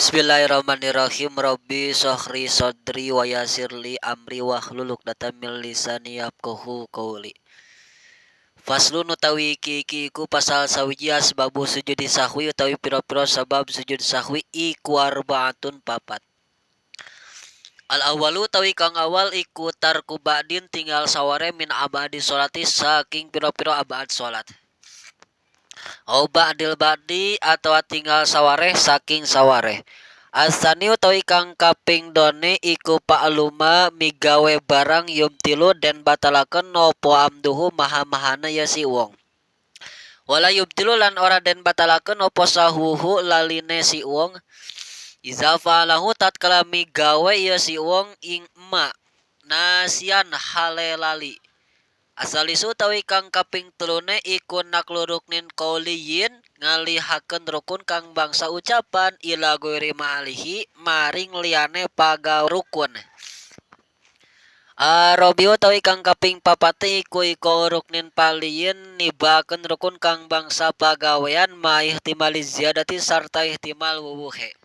Bismillahirrahmanirrahim. Rabbi shrahli sadri wa yassirli amri wahlul 'uqdatam min lisani yafqahu qawli. Faslun utawi iki iki iku pasal sawiji asbabu sujudi sahwi utawi pira-pira sabab sujud sahwi iku arbaatun papat. Al awalu utawi kang awal iku tarku ba'din tinggal saware min abadi sholati saking pira-pira abad salat. Au ba'dil ba'di atawa tinggal sawareh saking sawareh. Asani utawi kang kaping done iku pa'luma migawe barang yubtilu den batalaken napa amduhu maha-mahana ya si wong. Wala yubtilu lan ora den batalaken apa sahwuhu laline si wong. Iza fa'alahu tatkala migawe ya si wong ing ma nasian hale lali. Asalisu utawi kang kaping telune iku naklu ruknin qauliyin ngalihakeun rukun kang bangsa ucapan ila ghairi ma'alihi maring liyane pagawe rukun. Arabiu utawi kang kaping papate iku iko ruknin paliyin nibakeun rukun kang bangsa pagawean ma ihtimali ziyadati sarta ihtimal wuwuhe.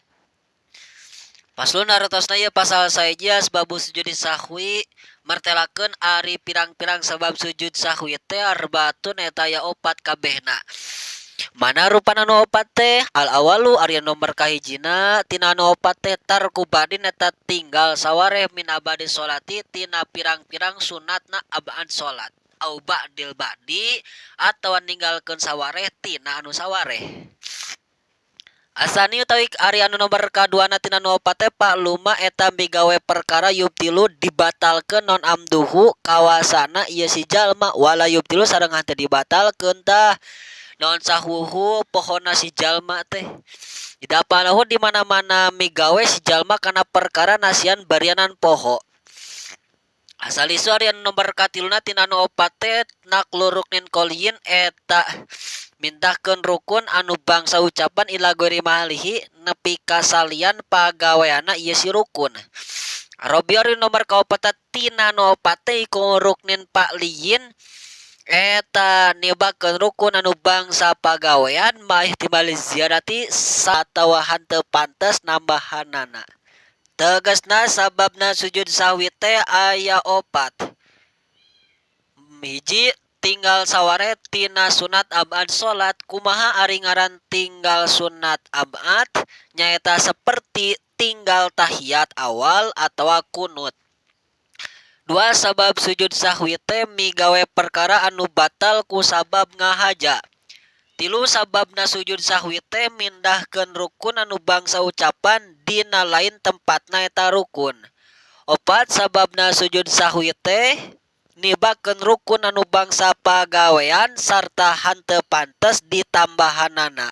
Faslun hartosna ieu pasal saeji asbabu sujudi sahwi martelakeun ari pirang-pirang sabab sujud sahwi teh arbaatun eta aya opat kabehna. Mana rupana nu opat teh? Al awalu ari nomor kahijina tina nu opat teh tarku badin eta tinggal sawareh min abadi sholati tina pirang-pirang sunatna abad salat. Au ba'dil ba'di atawa ninggalkeun sawareh tina anu sawareh. Asani utawi ari anu nomor kaduana tina nu opat teh pakluma eta migawe perkara yubtilu dibatalkeun non amduhu kawasana ieu si jalma wala yubtilu sareng henteu dibatalkeun tah non sahwuhu pohona si jalma teh. Ida palahu di mana-mana migawe si jalma kana perkara nasian barianan poho. Asalisu ari anu nomor katiluna tina nu opat teh naklu ruknin qoliyin eta mindahkeun rukun anu bangsa ucapan ila ghairi mahalihi nepi ka salian pagaweanna ieu si rukun. Arabi ari nomor kaopat tina nu opat teh iku ruknin pa'liyin eta nibakeun rukun anu bangsa pagawean ma ihtimali ziyadati satawa henteu pantes nambahanana. Tegasna sababna sujud sahwi teh aya opat. Hiji tinggal saware tina sunat abad salat kumaha ari ngaran tinggal sunat abad nyaeta seperti tinggal tahiyat awal atawa kunut. Dua sabab sujud sahwi teh migawe perkara anu batal ku sabab ngahaja. Tilu sababna sujud sahwi teh mindahkeun rukun anu bangsa ucapan dina lain tempatna eta rukun. Opat sababna sujud sahwi teh nibakeun rukun anu bangsa pagawean sarta henteu pantes ditambahanana.